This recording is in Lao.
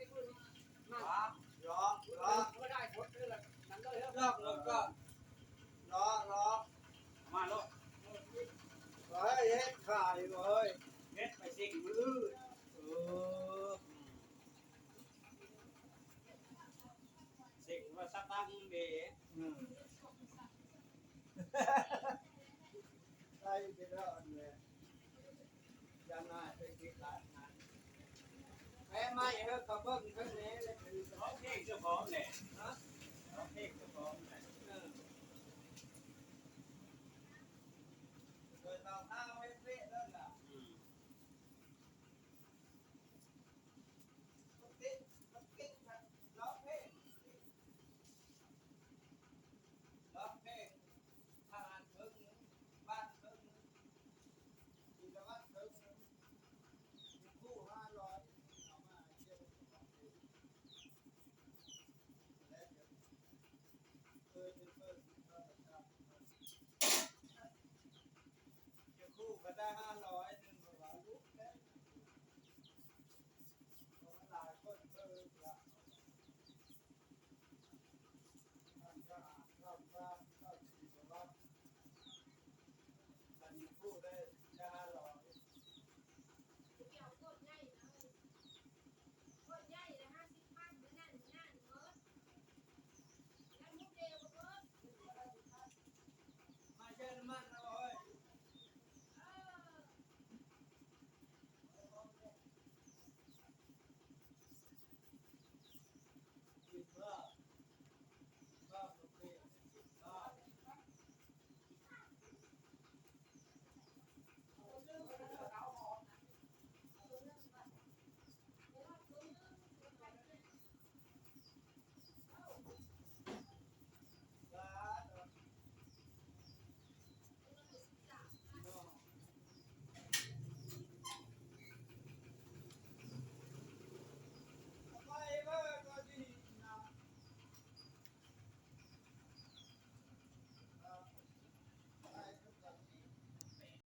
ລອກ ລອກ ລອກ ລອກ ລອກ ມາໂລດ ເຮັດຂາຍເວີຍ ເຮັດໄປຊິງມື້ອື່ນ ເອີ ຊິງວ່າສະຕັງເດ ອືມ ໃສ່ໄປເດີ ອັນນີ້ ຢ່າງໜ້ອຍໄປຄິດຫຼາຍນະ ແປໃໝ່ເດີ ເຂົາເບິ່ງເທິງແດ່ ຮ້ອງເພງເຈົ້າຂອງແຫຼະ ຮະ ຮ້ອງເພງເຈົ້າຂອງແຫຼະ ເອີ ໂດຍເບົາເທົາເຮັດເວະເລີຍລະ ອືມ ຮ້ອງເພງ ທະຫານເຄິ່ງໜຶ່ງ ບ້ານເຄິ່ງໜຶ່ງ ກິດຈະວັດເຄິ່ງໜຶ່ງ ເປັນຄູ່ຫ້າຮ້ອຍ ເອົາມາໃຫ້ເຈົ້າ ເອີ ເປັນເປີດ ເປັນເປີດ ເປັນຄູ່ກໍໄດ້ຫ້າ